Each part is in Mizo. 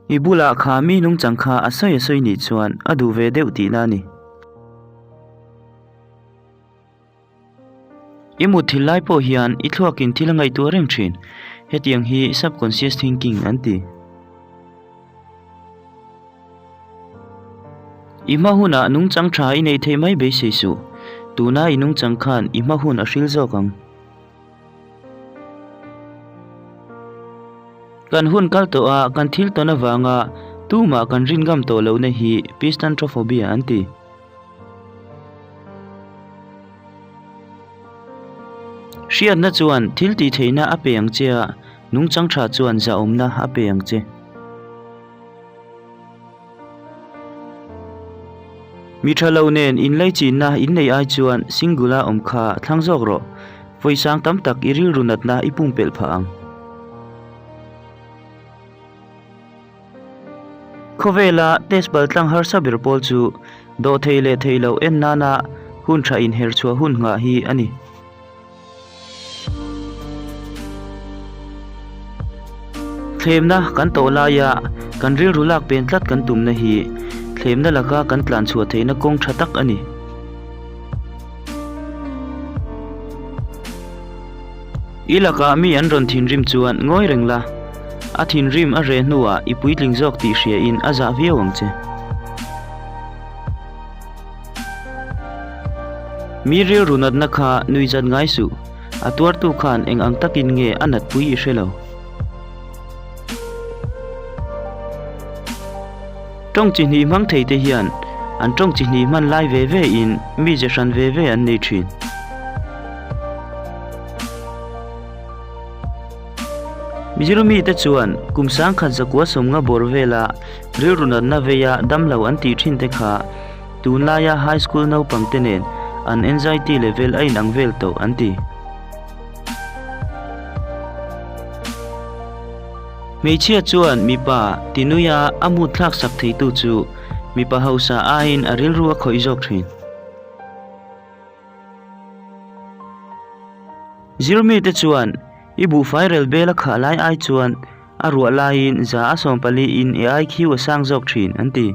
I bulah kha mi nungchang kha a sawi a sawi nih chuan a duh ve deuh tihna a ni. I mutthil lai pawh hian i thluakin thil a ngaihtuah reng thin. Hetiang hi subconscious thinking an ti. I hma hunah nungchang tha i neih theih mai beisei suh. Tuna i nungchang khan i hma hun a hril zawk ang. Kan hun kal tawh a, kan thil tawn avanga tumah kan rin ngam tawh lohna hi pistanthrophobia an ti. Hriatna chuan thil tih theihna a pe ang che a, nungchang tha chuan zahawmna a pe ang che. Mi tha lo nen inlaichinna inneih ai chuan single-a awm kha thlang zawk rawh. Vawisang tam tak i rilru natna i pumpelh phah ang. Khawvela test bal tlang harsa ber pawl chu dawh thei leh thei loh en nana hun tha inher chhuah hun nghah hi a ni. Thlemna kan tawh laia kan rilru lak pen tlat kan tumna hi thlemna laka kan tlan chhuah theihna kawng tha tak a ni. I lakah mi an rawn thinrim chuan ngawi reng la, a thinrim a reh hnuah i puitling zawk tih hriain a zah viau ang che. Mi rilru natna kha nuihzat ngai suh, a tuartu khan eng ang takin nge a natpui i hre lo. Tawng chi hnih hmang thei te hian an tawng chi hnih hman lai ve ve in mi ze hran ve ve an nei thin. Mizirumi te chuan kum sangkhat zakua sawmnga bawr vela rilru natna veia damlo an tih thin te kha tunlaia high school naupang te nen an anxiety level a inang vel tawh an ti. Hmeichhia chuan mipa tinuia a mut thlak sak theitu chu mipa hausa aiin a rilru a khawih zawk thin. Zirmite chuan i buhfai rel bel a khah lai ai chuan a ruah laiin za a 14 in i IQ a sang zawk thin an ti.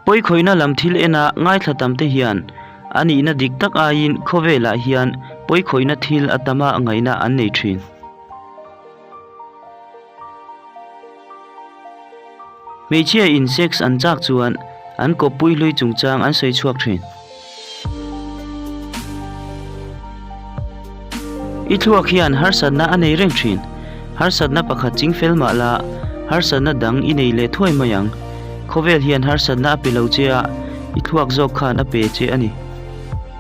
Pawikhawihna lam thil ena ngaithla tam te hian a nihna dik tak aiin khawvelah hian pawikhawihna thil a tama ngaihna an nei thin. Hmeichhia in sex an chak chuan an kawppui hlui chungchang an sawi chhuak thin. I thluak hian harsatna a nei reng thin. Harsatna pakhat ching fel mah la, harsatna dang i nei leh thuai mai ang. Khawvel hian harsatna a pe lo che a, i thluak zawk khan a pe che a ni.